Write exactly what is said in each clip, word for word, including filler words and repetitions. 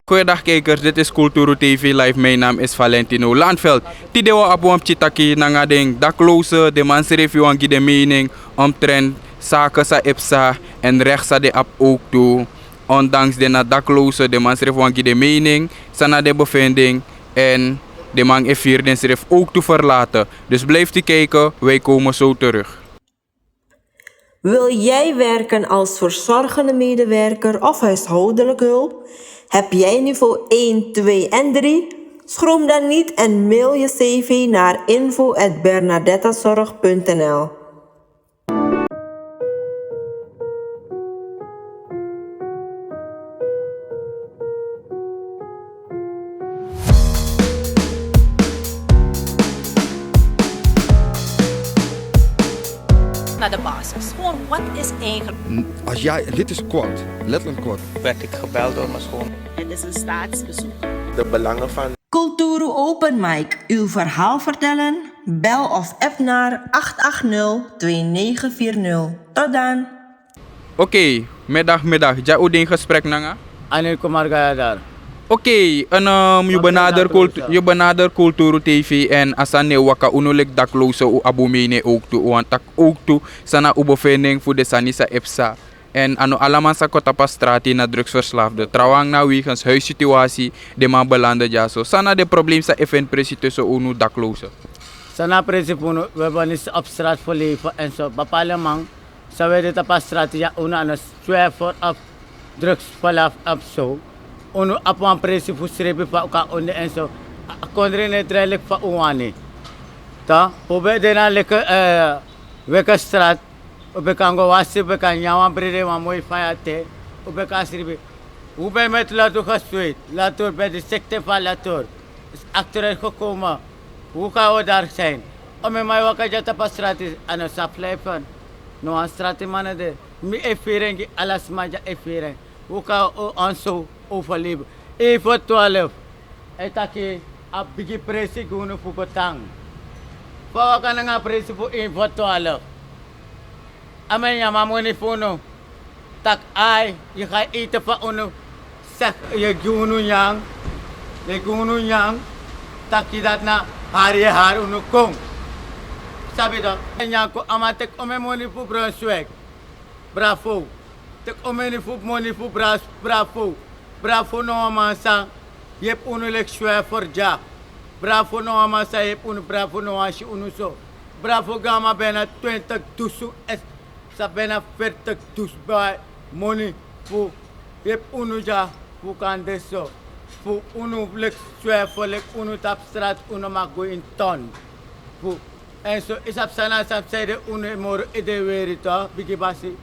Goeiedag kijkers, dit is Kulturu T V Live. Mijn naam is Valentino Landveld. Tide wi abi wan pikin taki nanga den daklozen, den man srefi wani gi den mening omtrent zaken san e psa en recht san den abi ook tu. Ondanks den na daklozen, den man srefi wani gi den mening, san na den bevinding, en den man e firi densrefi ook tu verlaten. Dus blijft u kijken, wij komen zo terug. Wil jij werken als verzorgende medewerker of huishoudelijk hulp? Heb jij niveau één, twee en drie? Schroom dan niet en mail je cv naar info at bernadettazorg punt nl. Naar de basis. Gewoon, wat is eigenlijk? N-, als jij, dit is kort, letterlijk kort. Werd ik gebeld door mijn schoon. Het is een staatsbezoek. De belangen van Kulturu Open Mic, uw verhaal vertellen? Bel of app naar acht acht nul twee negen vier nul. Tot dan! Oké, middag, middag. Dya u den gesprek nanga? Anil Kumar Gayadar. Oké, en, ehm, yu benader Kultu-, yu benader Kulturu T V en a sani e waka, unu leki daklozen, u abi un mening ook tu, u wani taki ook tu san na un bevinding fu den sani san e psa. En a no ala man sa kon tapu a strati na drugsverslaafde. Trawan na wegens huissituatie den man beland dyaso. San na den problem san e feni presi tussen unu daklozen? San na presi fu unu, we hebben niet op straat voor leven en zo. Bepaalde man san we de tapu a strati, ya, unu a no swerver of drugsverslaafd of zo. Unu abi wan presi fu srefi fa un kan ondro en zo. A, a kondre no e drai leki fa un wani. Toch, un ben de na leki, eh, weki straat. Un ben kan go wasi, un ben kan nyan wan brede, wan moi faya te. Un ben kan sribi. Un ben meti latu gesweit. Latu ben de sekte fu a latu. Is achteruit gekomen. Hoe gaan we daar zijn? Omeni man e waka dya tapu a strati, a no sabi leven. No wan stratiman no de. Mi e firi en gi ala sma dya e firi en. Hoe gaan we o-, ons zo overleven? Een voor twaalf. A e taki a bigi presi gi unu fu go tan. Fa waka nanga presi fu een voor twaalf? A man e nyan a moni fu unu. Taki ai, yu e ete fa unu. Sek, yu e gi unu nyan. Yu e gi unu nyan. Taki dati na hari yu e hari unu kon. Sabi toch? Nyan kon, a man teki omeni moni fu Brunswijk. Bravo. Teki omeni fu moni fu Bra-, Bravo. Bravo no wan man san yepi unu leki swerver dya. Bravo no wan man san yepi unu, Bravo no wan si unu so. Bravo gi a man bijna twintig dusun, es, sa bijna veertig dusun bai moni fu yepi unu dya, fu kan de so. Fu unu leki swerver, leki unu tapu strati, unu mag go ini ton. Fu En so, yu sabi san na san mi sabi, unu e moro ede weri toch, bigi basi.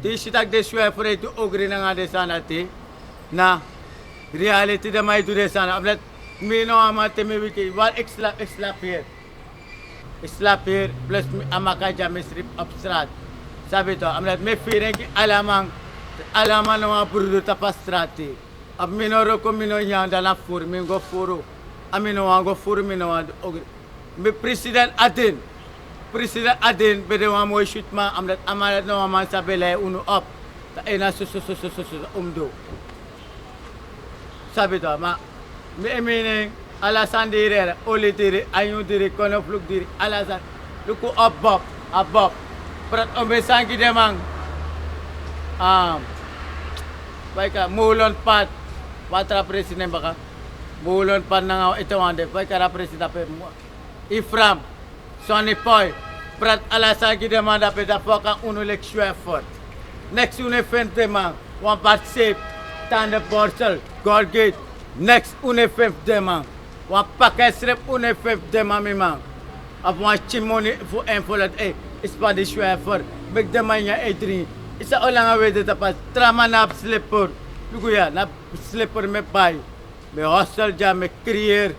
Te yu si taki den swerver e du ogri nanga den sani dati, na reality, den man e du den sani. Omdat mi no wan man te mi wiki, want ik slaap, ik slaap hier. Ik slaap hier, plus mi a maka dya mi e sribi op straat. Sabi toch, omdat mi e firi en gi ala man, ala man na wan brudu tapu a strati. Of mi no wroko, mi no nyan, dan na furu mi go furu. A mi no wani go furu, mi no wani du ogri. Mi president Adin. President Adin ben de wan moi switi man, omdat a man dati na wan man san ben lai unu op. Taki en na so, so, so, so, so, so un mus du. Sabi toch, ma mi e mening, ala sani diri, oli diri, anyu diri, konofluk diri, ala sani. Luku a Bob, a Bob. Prati omeni sani gi den man. Ah, fa yu e kari, Molenpad. Wan tra presi nen baka. Molenpad nanga ete wan de, fa yu e kari a presi dape. Ifram, Sonny Boy, prati ala sani gi den man dape, dan fa kan unu leki swerver. Neks unu e feni fu den man, wan badseep, tandenborstel, Colgate, neks unu e feni fu den man. Wan pakket srefi unu e feni fu den man, mi man. Of wan pikin moni fu envelope, eh, yu span gi swerver, meki den man nyan, e dringi. Yu sabi o langa wi e de tapu a, tra man no abi slipper. Luku ya, na slipper mi e bai. Mi e hustle dya, mi e creëer.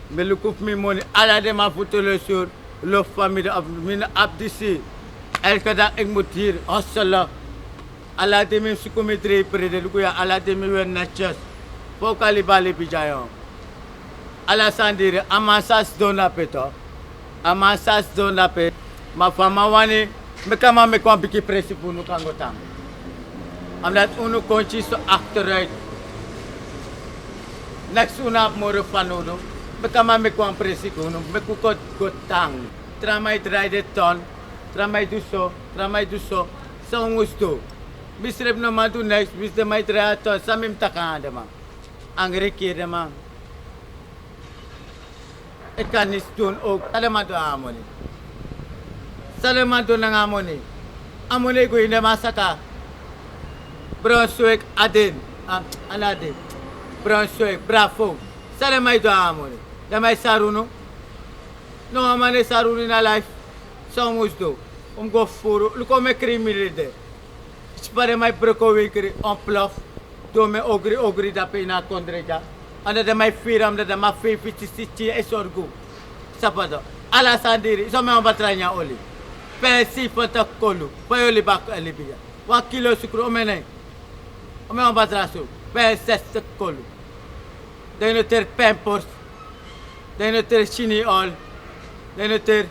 Mi e luku fu mi moni, ala den man fu Telesur, lo famiri, of mi no abi disi. Elke dag ik moet hier hustelen. Ala dei mi suku mi dri brede, luku ya, ala dei mi weri netjes. Fa un kan libi a libi dya, yongu. Ala sani diri, a man sa sidon dape toch. A man sa sidon dape. Ma fa a man wani, meki a man meki wan bigi presi fu unu kan go tan. Omdat unu kontri so achteruit. Next unu abi moro fanowdu. Meki a man meki wan presi gi unu, meki un kon go tan. Tra man e drai den ton, tra man e du so, tra man e du so. San un mus du? Mi srefi no man du next, mi si den man e drai a ton, san mi mus taki nanga den man? Angri kiri den man. E kan nisi dun ok. San den man du nanga a moni? San den man du nanga a moni? A moni e go ini den man saka. Brunswik, Aden, a, a no Aden. Brunswik, Bravo. San den man e du nanga a moni? Den man e sari unu? No wan man no e sari unu ini a life. San un mus du? Un mus go fufuru. Luku omeni kriminele de. Spa den man e broko winkri, ontplof. Du omeni ogri ogri dape ini a kondre dya. Anda den man e firi, anda den man feifi, siksi, tin e sorgu. Sapato. Ala sani diri, so mi wan batra nyan oli. Pe seisentig kolu. Pe yu oli baka e libi dya. Wan kilo sukru omeni. Omeni wan batra su. Pe sestig kolu. Dan yu no teri pampers. Dan yu no teri sini oil. Dan yu no teri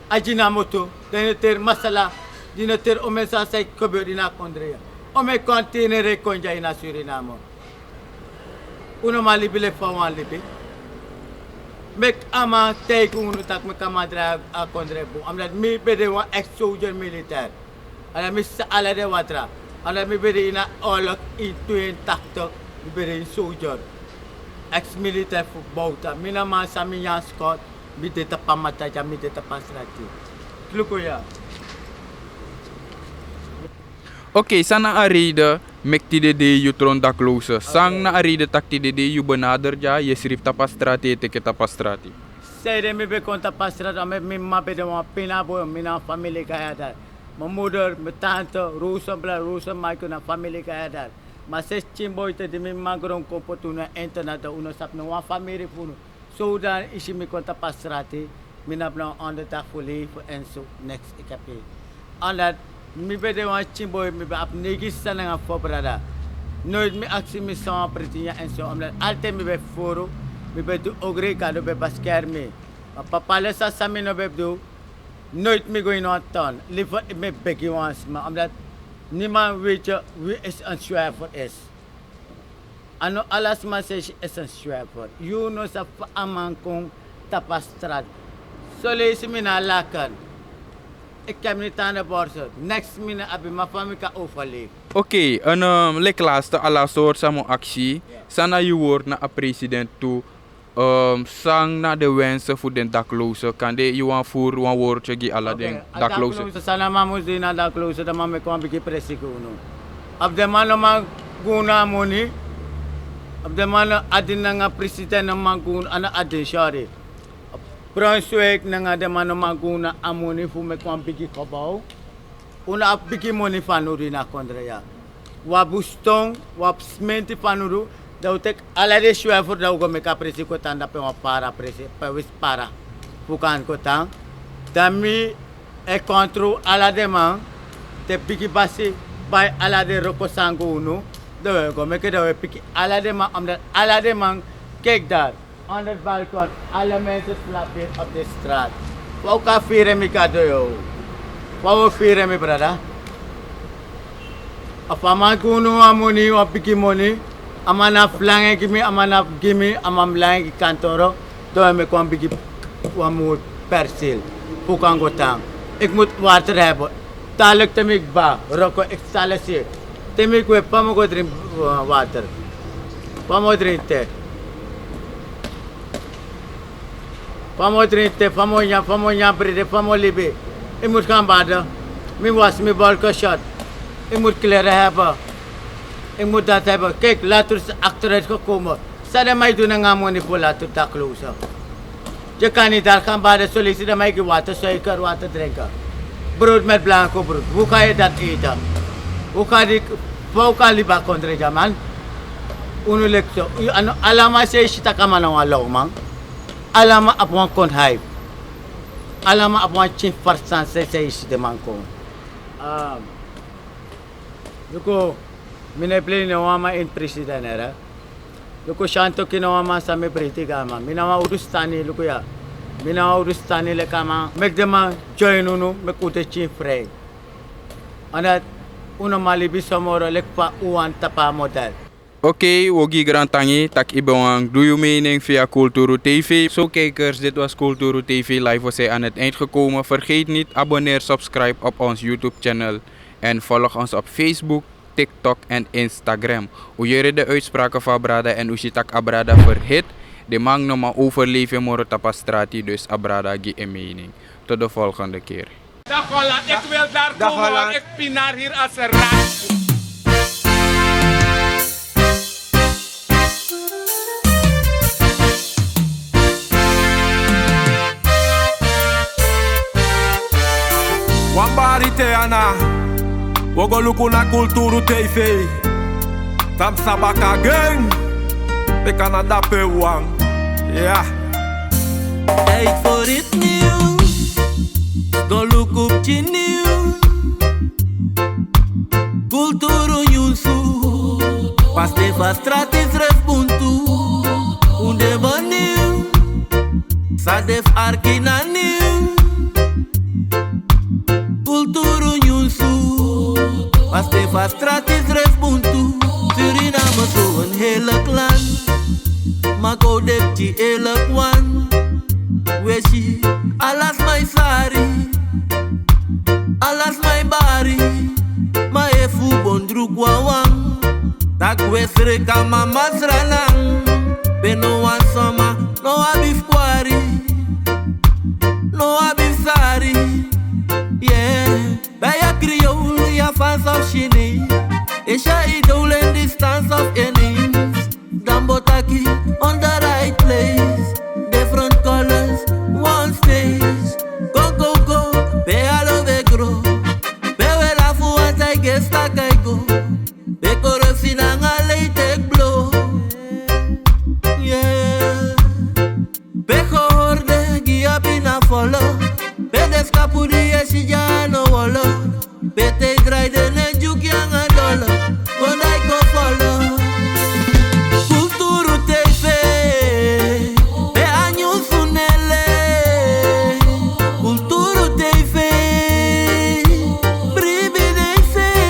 Ajinomoto, dan yu no teri masala, di no teri omeni sani san e gebeur ini a kondre ya. Omeni kontinere kon dya ini a Suriname. Un no man libi leki fa un wani libi. Meki a man taigi unu taki meki a man drai a kondre bun. Omdat mi ben de wan ex-soldier militair. Omdat mi sabi ala den watra. Omdat mi ben de ini a oorlog in tweeëntaktig. Mi ben de ini soldier. Ex-militair fu Bouta. Mi na man san mi nyan skot. Mi de tapu a mata dya, mi de tapu a strati. Luku ya. Oké, san na a reden meki tide dei yu tron dakloze? San na a reden taki tide dei yu benader dya, yu e sribi tapu a strati, yu e teke tapu a strati? Sanede mi ben kon tapu a strati, omdat mi mama ben de wan pina boi, mi na famili Gayadal. Mi moeder, mi tante, Rozenblad, Rozenmaike na famili Gayadal. Ma sinsi pikin boi te di mi mama gron kon poti unu na internet, dan un no sabi no wan famili fu unu. Zodanig yu si mi kon tapu a strati, mi no abi no onderdak fu leven en zo, niks, ik heb geen. Omdat mi ben de wan pikin boi, mi ben abi neigi sisa nanga fo brada. Nooit mi aksi mi san wan priti nyan en zo, omdat altijd mi ben fufuru, mi ben du ogri, Gado ben beskerm mi. Ma papale sani san mi no ben du, nooit mi go ini wan ton. Liever mi e begi wan sma, omdat niemand weet je wie is een zwerver is. A no ala sma san e si esi en zwerver. Yu no sabi fa a man kon tapu a strati. Soleisi mi na laken. Ik heb niet aan de borstel. Niks mi no abi, ma fa mi kan overleven. Oké, en, ehm, leki laatste, ala sortu san mi o aksi. San na yu woord na a president tu? Ehm, san na den wensen fu den dakloze? Kande yu wani voer wan woordje gi ala den dakloze. San a man mus du na dakloze, dan man meki wan bigi presi gi unu. Of den man no man gi unu a moni. Of den man no adin nanga president no man gi unu, a no adin, sorry. Brunswijk nanga den man no man gi unu a moni fu meki wan bigi gebouw. Un no abi bigi moni fanowdu ini a kondre ya. Un abi un ston, un abi simenti fanowdu. Dan un teki ala den zwerver, dan un go meki a presi kon tan dape wan para presi, pe wi si para. Fu kan kon tan. Dan mi e kontrol ala den man. Te bigi basi bai ala den wroko san gi unu. Dan un e go meki, dan un e piki ala den man, omdat ala den man, kijk daar. Onder balkon, alle mensen slapen hier op de straat. Fa un kan firi en, mi Gado yo? Fa un o firi en, mi brada? Of a man gi unu wan moni, wan bigi moni. A man no abi verlangen gi mi, a man no abi gi mi, a man verlangen gi kantoro. Dan un e meki wan bigi, wan moed perceel. Fu kan go tan. Ik moet water hebben. Dadelijk te mi kba, wroko, ik zal het zien. Te mi kwe, fa mi o go dringi, eh, water. Fa mi o dringi te. Fa mi o dringi te, fa mi o nyan, fa mi o nyan brede, fa mi o libi. Ik moet gaan baden. Mi wasi mi bolko short. Ik moet kleren hebben. Ik moet dat hebben. Kijk, later is achteruit gekomen. San den man e du nanga a moni fu later dakloze? Yu kan niet daar gaan baden, soleisi den man e gi water, suiker, water drinken. Brood met blanco brood. Hoe ga je dat eten? Hoe ga die, fa un kan libi a kondre dya, man? Unu leki so. Yu, a no ala man san yu si taki a man na wan lawman. Ala man abi wan kon hai. Ala man abi wan pikin verstand san, san yu si den man kon. Ah. Luku, mi no e blei no wan man ini prisi dan, hè. Luku, Shantoki na wan man san mi breiti gi a man. Mi na wan udu sani, luku ya. Mi na wan udu sani leki a man. Meki den man join unu, meki un de pikin frei. Omdat un no man libi so moro leki fa un wani tapu a model. Oké, wi o gi grantangi taki yu ben wani du yu mening via Kulturu T V. Zo kijkers, dit was Kulturu T V live. We zijn aan het eind gekomen. Vergeet niet, abonneer, subscribe op ons YouTube channel. En volg ons op Facebook, TikTok en Instagram. Wi yere de uitspraken van a brada en wi si taki a brada verhit. De man no man overleven moro tapu a strati, dus a brada gi en mening. Tot de volgende keer. Dag Holland, ik wil daar komen, want ik pinar hier als een rat. Wan bari te ana, wi o go luku na Kulturu T V. Tamsa baka gen, pe Canada pe wan. Ya. Tijd voor iets nieuws. Go luku pikin nyunsu. Kulturu nyunsu. Pasi fu a strati srefi buntu. Un de bun nyun. San de fu arki na nyun. Kulturu nyunsu. Pasi fu a strati srefi buntu. Suriname so een heerlijk land. Ma kon de pikin eerlijk wan. Wi e si ala sma e sari, ala sma e bari. Ma efu wi bon druku wawan, dan wi e sreka mama sranan. Pe no wan sama no abi fu kwari, no abi fu sari. Yeah. Ben yu Creool, yu Fans of Chinees, Asia, Idol en distance of Indies. Dan bo taki on the right place. Different colors, one stage. Go, go, go, pe alo we gro. Pe we lafu wan tai gesta kai go. Pe corruptie nanga lei tek blo. Yeah. Pe gehoorde gi abi na folo. Pe de skapu di e si dya no wolo. Pe te drai de ne dyuki anga dolo. Kon dai kon folo. Kulturu T V. Pe a nyunsu nele. Kulturu T V. Bribi den sei.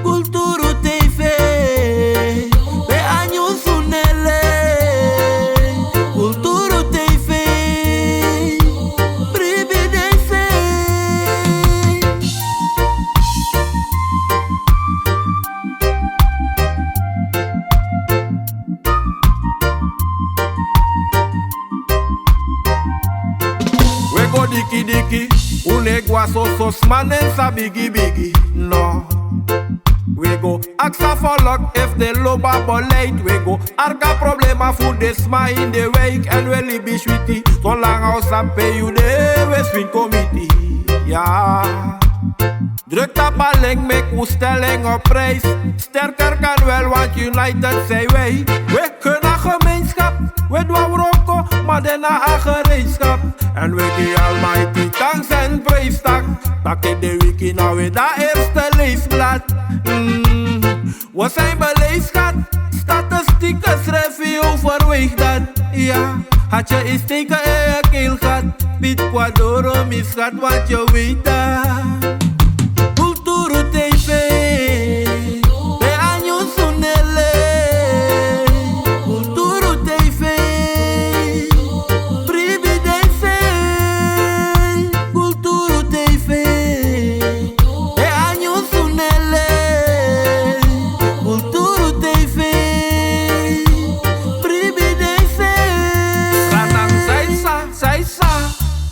Kulturu T V. Pe a nyunsu nele. Kulturu T V. Bribi den sei. We go diki diki, un e gwa soso, sma nen sa bigi bigi, no. We go aksi a folok efu den lobi a beleid, we go arki a problema fu den sma ini den wijk, èn we libi switi, solanga un sabi pe yu de, we swinkomiti. Ya. Druk tapu a link, meki un stelling op prijs. Sterker kan wel, want united zijn wij. We kunnen gemeenschap, we doen wroko, maar daarna aan gereedschap. En we die Almighty thanks en prijs tak. Pak in de wiki, nou weer dat eerste leesblad. Mm. We zijn beleefd, schat. Statistieken schrijf je overweeg dat. Ja, had je eens teken in je keelgat. Piet Kwadoro, misgat wat je weet dat. Kulturu T V. Pe a nyunsu nele. Kulturu T V. Bribi den sei. Kulturu T V. Pe a nyunsu nele. Kulturu T V. Bribi den sei. Sranan saisa, saisa.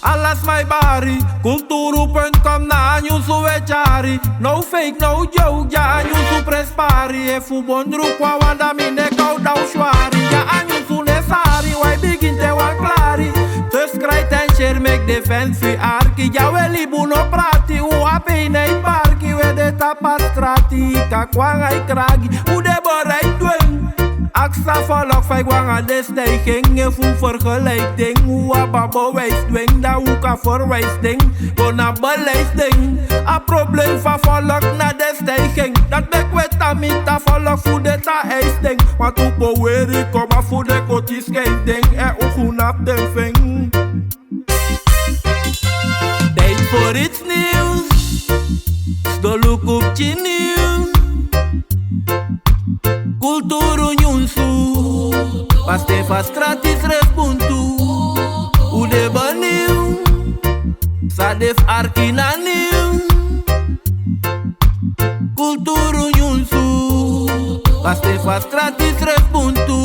Ala sma e bari. Kulturu punt com na a nyunsu we tyari. No fake, no joke, dya a nyunsu prespari. Efu bon druku wawan, dan mi nek o dau swari. Dya a nyunsu nesari, wi e bigin te wan klari. Dus krijt en share, meki den fans fu yu arki. Dya we libi, un no prati, un a pijn e barki. We de tapu a strati, kakwanga e kragi. Un de bereid dwen. Aksi a folok fa yu go nanga den stijging. Efu un vergelijk ding, un abi a bewijs dwen. Dan un kan verwijs ding, go na beleid ding. A probleem fu a folok na den stijging. Dati meki we tan miti a folok fu den tan eis ding. Want un poweri kaba fu den koti skijn ding. Èn un gunapu den fing. Tijd voor iets nieuws. Sdoluku pikin nyunsu. Kulturu nyunsu, paste fu a strati srefi buntu. Un de beniw, san de fu arki na niw. Kulturu nyunsu, paste fu a strati srefi buntu.